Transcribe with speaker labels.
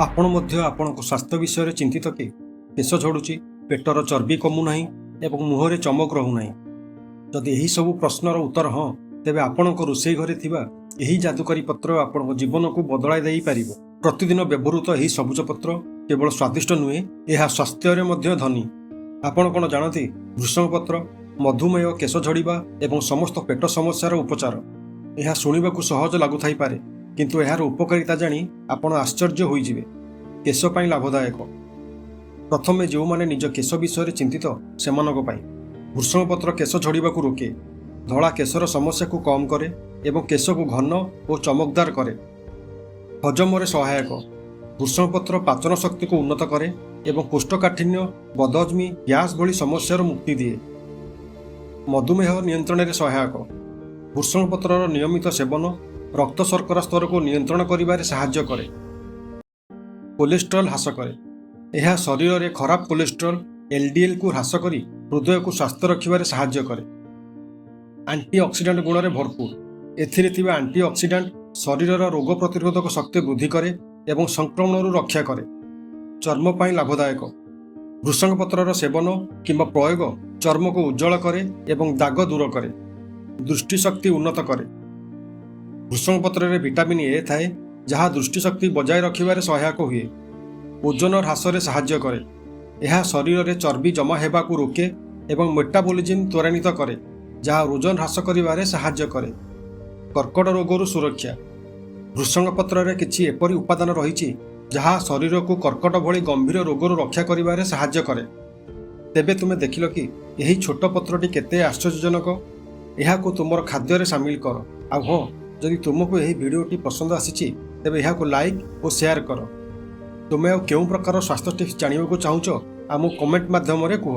Speaker 1: ଆପଣ ମଧ୍ୟ ଆପଣଙ୍କ ସ୍ୱାସ୍ଥ୍ୟ ବିଷୟରେ ଚିନ୍ତିତ କି? କେଶ ଝଡ଼ୁଛି, ପେଟର ଚର୍ବି କମୁନାହିଁ ଏବଂ ମୁହଁରେ ଚମକ ରହୁନାହିଁ? ଯଦି ଏହି ସବୁ ପ୍ରଶ୍ନର ଉତ୍ତର ହଁ, ତେବେ ଆପଣଙ୍କ ରୋଷେଇ ଘରେ ଥିବା ଏହି ଯାଦୁକରୀ ପତ୍ର ଆପଣଙ୍କ ଜୀବନକୁ ବଦଳାଇ ଦେଇପାରିବ। ପ୍ରତିଦିନ ବ୍ୟବହୃତ ଏହି ସବୁଜ ପତ୍ର କେବଳ ସ୍ୱାଦିଷ୍ଟ ନୁହେଁ, ଏହା ସ୍ୱାସ୍ଥ୍ୟରେ ମଧ୍ୟ ଧନୀ। ଆପଣ କ'ଣ ଜାଣନ୍ତି, ଭୃଷଙ୍ଗ ପତ୍ର ମଧୁମେହ, କେଶ ଝଡ଼ିବା ଏବଂ ସମସ୍ତ ପେଟ ସମସ୍ୟାର ଉପଚାର? ଏହା ଶୁଣିବାକୁ ସହଜ ଲାଗୁଥାଇପାରେ, କିନ୍ତୁ ଏହାର ଉପକାରିତା ଜାଣି ଆପଣ ଆଶ୍ଚର୍ଯ୍ୟ ହୋଇଯିବେ। କେଶ ପାଇଁ ଲାଭଦାୟକ। ପ୍ରଥମେ ଯେଉଁମାନେ ନିଜ କେଶ ବିଷୟରେ ଚିନ୍ତିତ, ସେମାନଙ୍କ ପାଇଁ ଭୃଷଙ୍ଗ ପତ୍ର କେଶ ଝଡ଼ିବାକୁ ରୋକେ, ଧଳା କେଶର ସମସ୍ୟାକୁ କମ୍ କରେ ଏବଂ କେଶକୁ ଘନ ଓ ଚମକଦାର କରେ। ହଜମରେ ସହାୟକ। ଭୃଷଙ୍ଗ ପତ୍ର ପାଚନ ଶକ୍ତିକୁ ଉନ୍ନତ କରେ ଏବଂ କୋଷ୍ଠକାଠିନ୍ୟ, ବଦହଜମି, ଗ୍ୟାସ୍ ଭଳି ସମସ୍ୟାରୁ ମୁକ୍ତି ଦିଏ। ମଧୁମେହ ନିୟନ୍ତ୍ରଣରେ ସହାୟକ। ଭୃଷଙ୍ଗ ପତ୍ରର ନିୟମିତ ସେବନ ରକ୍ତ ଶର୍କରା ସ୍ତରକୁ ନିୟନ୍ତ୍ରଣ କରିବାରେ ସାହାଯ୍ୟ କରେ। କୋଲେଷ୍ଟ୍ରଲ ହ୍ରାସ କରେ। ଏହା ଶରୀରରେ ଖରାପ କୋଲେଷ୍ଟ୍ରଲ ଏଲ୍ଡିଏଲ୍କୁ ହ୍ରାସ କରି ହୃଦୟକୁ ସ୍ୱାସ୍ଥ୍ୟ ରଖିବାରେ ସାହାଯ୍ୟ କରେ। ଆଣ୍ଟିଅକ୍ସିଡାଣ୍ଟ ଗୁଣରେ ଭରପୁର। ଏଥିରେ ଥିବା ଆଣ୍ଟିଅକ୍ସିଡାଣ୍ଟ ଶରୀରର ରୋଗ ପ୍ରତିରୋଧକ ଶକ୍ତି ବୃଦ୍ଧି କରେ ଏବଂ ସଂକ୍ରମଣରୁ ରକ୍ଷା କରେ। ଚର୍ମ ପାଇଁ ଲାଭଦାୟକ। ଭୃଷଙ୍ଗ ପତ୍ରର ସେବନ କିମ୍ବା ପ୍ରୟୋଗ ଚର୍ମକୁ ଉଜ୍ଜଳ କରେ ଏବଂ ଦାଗ ଦୂର କରେ। ଦୃଷ୍ଟିଶକ୍ତି ଉନ୍ନତ କରେ। ଭୃଷଙ୍ଗ ପତ୍ରରେ ଭିଟାମିନ୍ ଏ ଥାଏ, ଯାହା ଦୃଷ୍ଟିଶକ୍ତି ବଜାୟ ରଖିବାରେ ସହାୟକ ହୁଏ। ଓଜନ ହ୍ରାସରେ ସାହାଯ୍ୟ କରେ। ଏହା ଶରୀରରେ ଚର୍ବି ଜମା ହେବାକୁ ରୋକେ ଏବଂ ମେଟାବୋଲିଜିମ୍ ତ୍ୱରାନ୍ୱିତ କରେ, ଯାହା ଓଜନ ହ୍ରାସ କରିବାରେ ସାହାଯ୍ୟ କରେ। କର୍କଟ ରୋଗରୁ ସୁରକ୍ଷା। ଭୃଷଙ୍ଗ ପତ୍ରରେ କିଛି ଏପରି ଉପାଦାନ ରହିଛି, ଯାହା ଶରୀରକୁ କର୍କଟ ଭଳି ଗମ୍ଭୀର ରୋଗରୁ ରକ୍ଷା କରିବାରେ ସାହାଯ୍ୟ କରେ। ତେବେ ତୁମେ ଦେଖିଲ କି, ଏହି ଛୋଟ ପତ୍ରଟି କେତେ ଆଶ୍ଚର୍ଯ୍ୟଜନକ? ଏହାକୁ ତୁମର ଖାଦ୍ୟରେ ସାମିଲ କର। ଆଉ ହଁ, ଯଦି ତୁମକୁ ଏହି ଭିଡ଼ିଓଟି ପସନ୍ଦ ଆସିଛି, ତେବେ ଏହାକୁ ଲାଇକ୍ ଓ ସେୟାର କର। ତୁମେ ଆଉ କେଉଁ ପ୍ରକାର ସ୍ୱାସ୍ଥ୍ୟ ଟିପ୍ସ ଜାଣିବାକୁ ଚାହୁଁଛ, ଆମକୁ କମେଣ୍ଟ ମାଧ୍ୟମରେ କୁହ।